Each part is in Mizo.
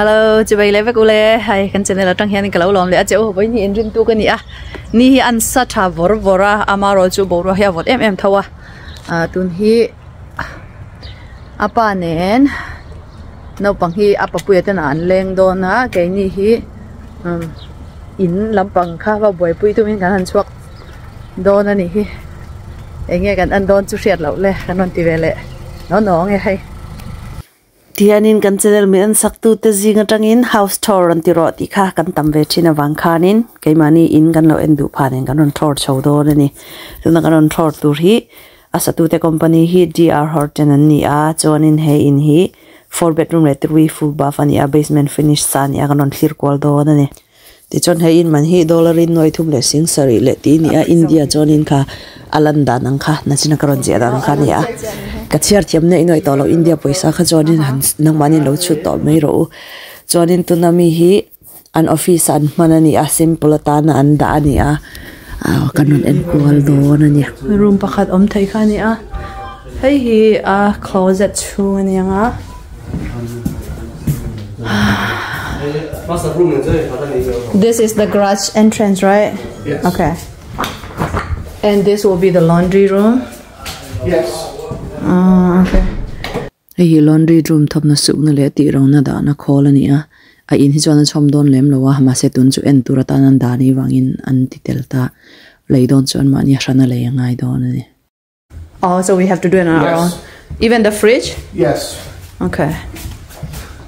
Hello chibai le vek ule hei kan channel atang hian ka lo lawm leh a che u vawiin hi inrin tuk a ni a ni hi an sa tha vawr vawr a ama erawh chu boruak hi a vawt em em tho a ah tun hi a pa nen naupang hi a papuia ten ah an leng dawn a keini hi umm in lampang kha va buaipui tumin kan han chhuak dawn a nih hi eng nge kan en dawn chu hriat loh le kan rawn ti ve leh naw naw ang e hei. Tihianin kan channel min en sak tute zing atangin house tour an ti rawh tih kha kan tam ve thin avang khanin keimahni in kan lo en duh phah nen kan rawn tour chho dawn a ni. Tuna kan rawn tour tur hi a satute company hi DR Horton an ni a chuanin he in hi four bedroom leh three full bath a ni a basement finish sa a ni a kan rawn thlir kual dawn a ni. Tichuan hei in man hi dollar in nuai thum leh sing sarih leh tih a ni a, India chuanin kha a lan dan ang kha nachina ka rawn ziah dan ang kha a ni a, ka chhiar thiam na inawih tawh loh India pawisa kha chuanin han nangmahni lo chhut tawh mai rawh u. Chuanin tuna mi hi an office ah an hman a ni a, simple atana an dah a ni a, ah kan rawn en kual dawn a ni. Room pakhat awm theih kha a ni a, hei hi a closet chhung a ni ang a. This is the garage entrance, right? Yes. Okay. And this will be the laundry room? Yes. Ah, okay. Hei hi laundry room thawmhna sukna leh tih rona dahna khawl a ni a, a in hi chuan a chhawm dawn lem lo a, mahse tun chu en tur atan an dah anih vangin an ti tel ta, lei dawn chuan mahni a hrana lei a ngai dawn a ni. Oh, so we have to do it on our own. Even the fridge? Yes. Okay.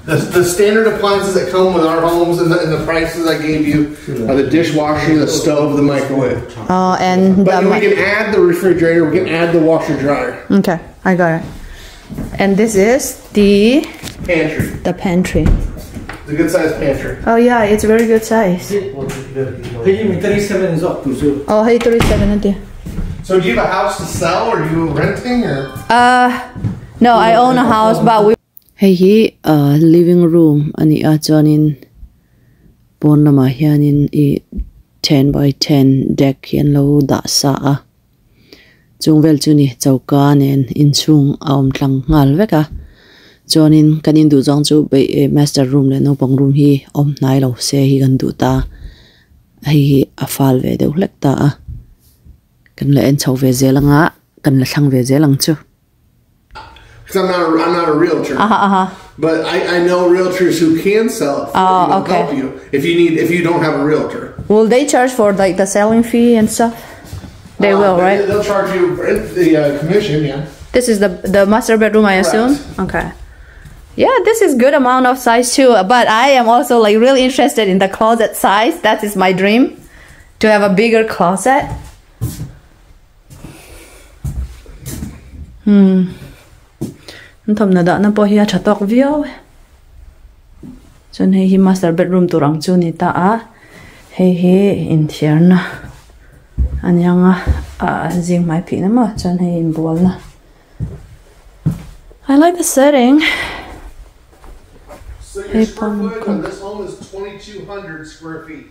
The, the standard appliances that come with our homes and the, and the prices I gave you are the dishwasher, the stove, the microwave. Oh, and But the we can add the refrigerator, we can add the washer dryer. Okay, I got it. And this is the pantry. The pantry. It's a good sized pantry. Oh yeah, it's very good size. Oh, hey, 37 So do you have a house to sell or are you renting or? Uh, no, I own a house but we Hei hi ah living room a ni a chuanin pawn lamah hianin ih 10 by 10 deck hi an lo dah sa a chung vel chu ni choka nen inchhung a awm tlang nghal vek a chuanin kan in duh zawng chu master room leh naupang room hi awm hnai lo se hi kan duh ta hei hi a fal ve deuh hlek ta a. Kan la en chho ve zel anga, kan la thlang ve zel ang chu. Because I'm not a, I'm not a realtor. Uh-huh, uh-huh. But I, I know realtors who can sell it for oh, you and okay. help you if you need if you don't have a realtor. Will they charge for like the selling fee and stuff? They uh, will, right? They'll charge you the uh, commission, yeah. This is the the master bedroom, I assume. Okay. Yeah, this is good amount of size too. But I am also like really interested in the closet size. That is my dream, to have a bigger closet. Hmm. An thawmhnaw dahna pawh hi a tha tawk viau e. Chuan hei hi master bedroom tur ang chu a ni ta a, hei hi inthiarna a ni ang a, ah zing hmai phihna maw chuan hei inbualna. I like the setting. So your Hei square pawn footage kawng. on this home is 2200 square feet.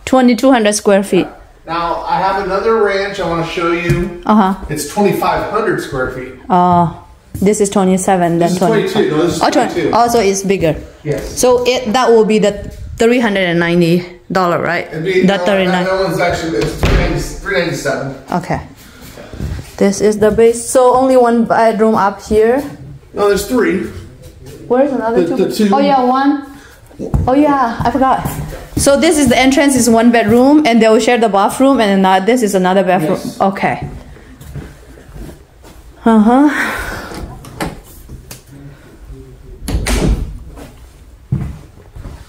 2200 square feet. Now I have another ranch I want to show you. Uh huh. It's 2500 square feet. Oh, this is 27 then This is 22. No, this is Oh, 20. 22. Oh, so it's bigger. Yes. So it that will be the $390, right? It'd be, the no, that, 39. that one's actually it's 397. Okay. This is the base. So only one bedroom up here. No, there's three. Where's another The- two? the two- Oh yeah, one. Oh yeah, I forgot. So this is the entrance is one bedroom, and they will share the bathroom, and another, this is another bathroom. Yes. Okay. Uh huh.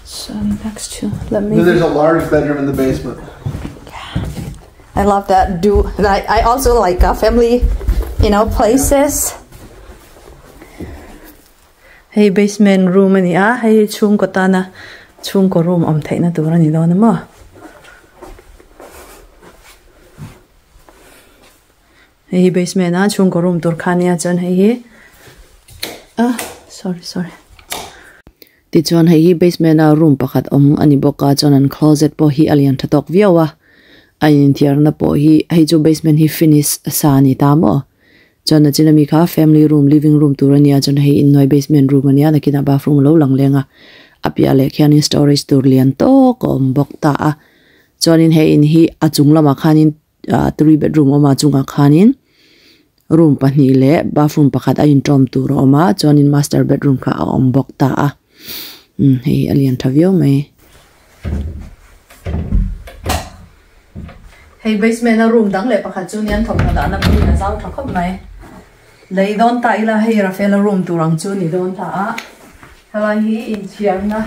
So next to let me. Then there's a large bedroom in the basement. I love that. Do I, I also like family, you know, places. Hei basement room a ni a, hei hi chhungkaw tana chhungkaw room awm theihna tur a ni dawn a maw. Hei hi basement a chhungkaw room tur kha nia chuan hei hi ah sorry sorry. Tichuan hei hi basement a room pakhat awm a ni bawk a chuan an closet pawh hi a lian tha tawk viau a, a inthiarna pawh hi hei chu basement hi finish sa a ni ta maw. Chuan a chin ami kha family room living room tur a nia chuan hei inhnuai basement room a nia nakinah bathroom a lo lang leng a a piah leh khianin storage tur lian tawk a awm bawk ta a chuanin he in hi a chung lamah khanin ah three bedroom a awm a chungah khanin room pahnih leh bathroom pakhat a intawm tur a awm a chuanin master bedroom kha a awm bawk ta a umm hei hi a lian tha viau mai. Hei basement a room dang leh pakhat chu nian thawmhnaw dahna pawhin a zau tha khawp mai. Lei dawn ta ila hei Rafaela room tur ang chu ni dawn ta a helai hi inthiarna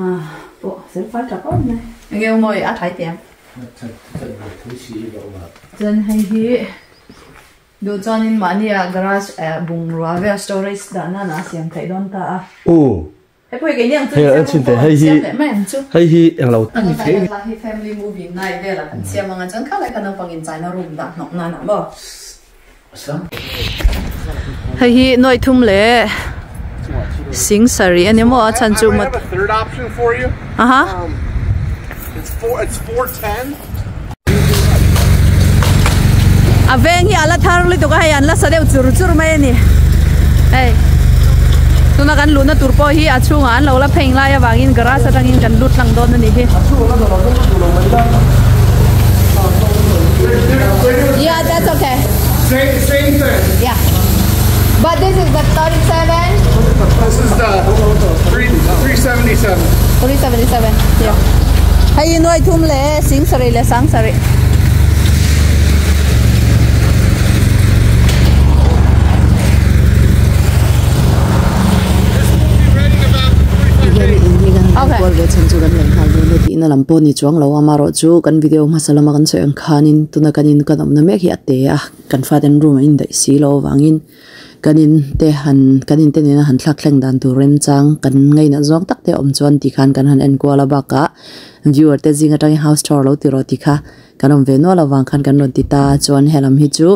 ah pawh fel fai tha khawp mai. Enge u mawi a thai tiang. Chuan hei hi duh chuanin mahnia garage eh bungrua vel storage dahna a siam theih dawn ta a. Hei pawh hi keini ang chu siam ang pawh an siam leh mai ang chu. Hei hi eng lo. A ni thei. Helai hi family movie night velah kan siam ang a chuan khalai kha naupang in chaina room dah hnawk nan ah maw. Hei hi nuai thum leh sing sarih a ni maw a chhan chu I have a third option for you. Aha. It's 4 it's 410. A veng hi ala thar lutuk a hei an la sa deuh chur chur mai a ni hei tuna kan luhna tur pawh hi a chhungah an lo la pheng lai avangin garage atangin kan lut tlang dawn a ni hi. Yeah, that's okay. Same same thing. Yeah. But this is the 37. This is the 3 377. 377. Yeah. Hei nuai thum le sing sari le sang sari. This will be ready in about 45 Hian days. in hi kan Okay. kual ve chhan chu kan lei nghal dawn a tihna lam pawh ni chuang lo amarawh chu kan video hmasa lama kan sawi ang khanin tuna kan in kan awmna mek hi a te a kan faten room a indaih si lo avangin kan in te han kan in te nena han thlak thleng dan tur rem chang kan ngaihna zawng tak te awm chuan ti khan kan han en kual a bakah viewer te zing atangin house tour lo ti rawh ti kha kan awm ve nual avang khan kan rawn ti ta chuan helam hi chu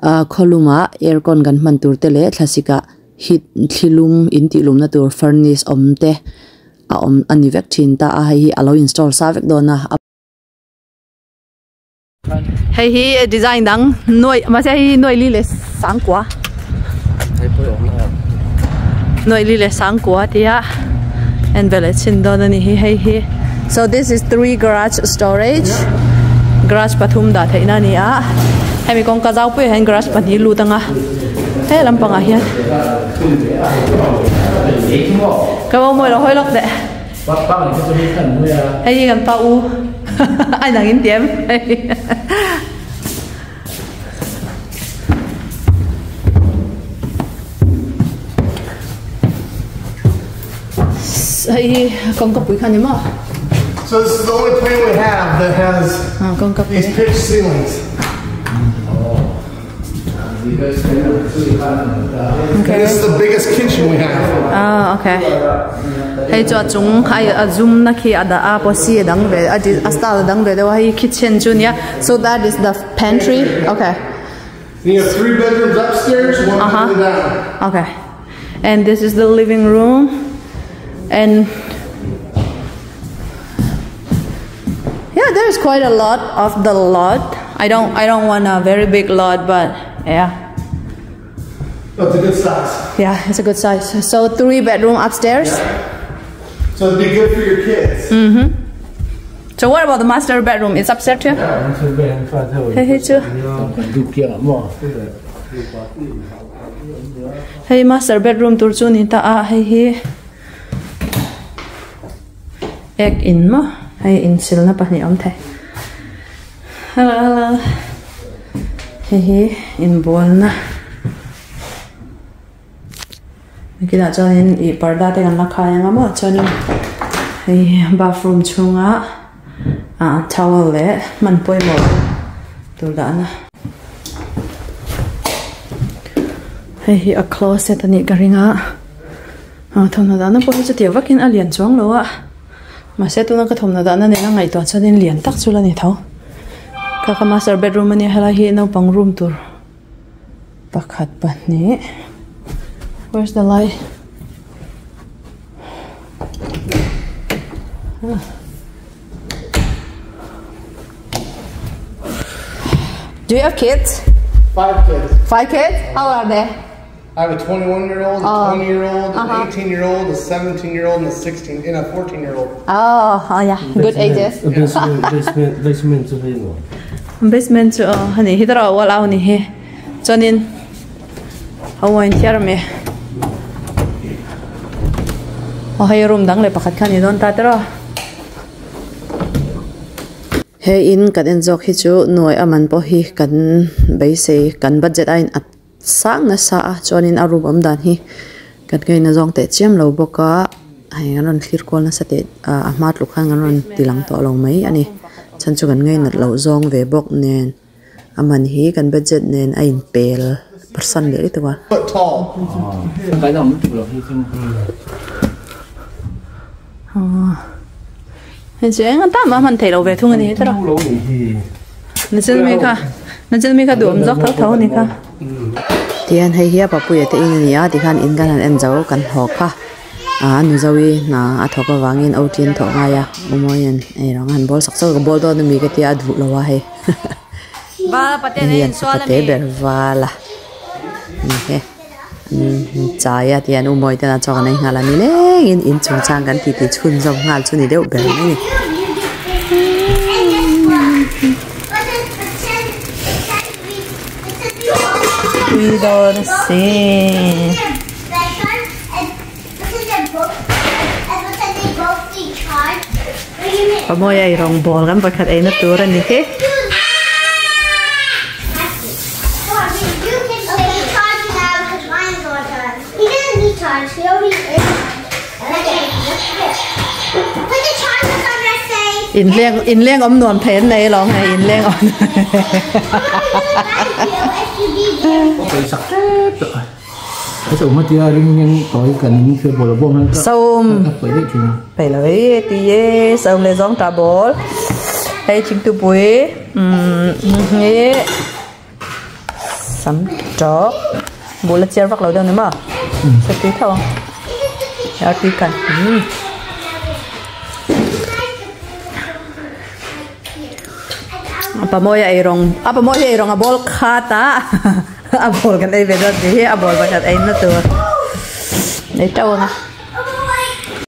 a khawlumah aircon kan hman tur te leh thlasik ah heat thlilum in tih lumna tur furnace awm te a awm ani vek thin ta a hei hi alo install sa vek dawn a. Hei hi design dang nuai mahse hei hi nuai li leh sangkua nuai li leh sangkua tia en veleh chhin dawn a ni hi hei hi so this is three garage storage garage pathum dah theihna a ni a hemi kawngka zau pui ah hian garage pahnih lut anga he lampangah hian ka bo mawi lo hawi lawk teh hei hi kan pa u a inang in ti em hei. Hei hi kawngka pui kha ni maw? So this is the only plan we have that has Ah, kawngka pui. these pitched ceilings. Okay. And this is the biggest kitchen we have. Ah, okay. Hei chu a chung ai a zoom na khi a dah a pawh si a dang ve a a style a dang ve deuh a hei kitchen chu nia so that is the pantry okay. And you have three bedrooms upstairs, one bedroom down. Okay. And this is the living room. And yeah, there's quite a lot of the lot. I don't want a very big lot, but yeah. That's a good size. Yeah, it's a good size. So three bedroom upstairs. So it'd be good for your kids. So what about the master bedroom? It's upstairs too? Hei hei chu. Hei master bedroom tur chu ni ta a hei hi. Ek in mo. Hei in sil na pahnih awm thei. Hello hello. Hei hi in bual na. Kinah chuanin ih parda te kan la khai anga maw chuanin hei bathroom chhunga ah towel leh hman pawimawh tur dahna. Hei hi a closet anih ka ring a ah thawmhnaw dahna pawh hi chuti vakin a lian chuang lo a mahse tuna ka thawmhnaw dahna nena ngaihtuah chuanin lian tak chu la ni tho. Kha kha master bedroom ania helai hi naupang room tur pakhat pahnih where's the light ah. Do you have kids? Five kids. Five kids? How old are they? I have a 21 year old, a 20 year old, an 18 year old, a 17 year old, and a 16 and a 14 year old. Oh, oh yeah, good ages. Basement basement basement chu hei nuam. Basement chu hani hi tara wall au ni hi. Chuanin a wain thiar me. Aw hei room dang leh pakhat kha ni dawn ta tiraw. He in kan en zawk hi chu nuai a man pawh hi kan beisei kan budget a in at sang nasa a chuanin a room awm dan hi kan ngaina zawng teh chiam lo bawk a hei an rawn thlir kual nasa teh ah a hma tluk khan kan rawn ti lang tawh lo mai a ni chhan chu kan ngainat loh zawng ve bawk nen a man hi kan budget nen a inpel percent leh lutuk a. Foot tall. Hei chu eng atan mah hman theih loh ve thung a ni tawh na chil mi kha na chil mi kha duhawm zawk tho tho a ni kha. Tihian hei hi a papuia te in a ni a tikhan in kan han en zo kan haw kha a nu zoe hna a thawk avangin OT an thawh ngai a awmawian ei rang a han bawl sak chauh ka bawl dawn ami ka tia a duh lo a hei hei an fapa te ber val a ni he. Chai a tih an umawi ten a chawk an ei nghal a ni lengin in chungchang kan titi chhunzawm nghal chu ni deuh ber mai a ni. Tui dawn a si. Pamawi a eirawng bawl kan vawikhat eina tur a ni hi. Inleng inleng awm nuam thei an nei alawm hei inleng awm Sawm peih lo e tui e sawm leh zawng tah bawl hei thingtupui umm hi sam tawk bul a chiar vak lo deuh ni maw sa tui tho ang artui kan umm. A pamawi a eirawng a pamawi hi eirawng a bawl khat a a bawl kan ei ve dawn tih hi a bawl pakhat ei na tur ei teuh ang a.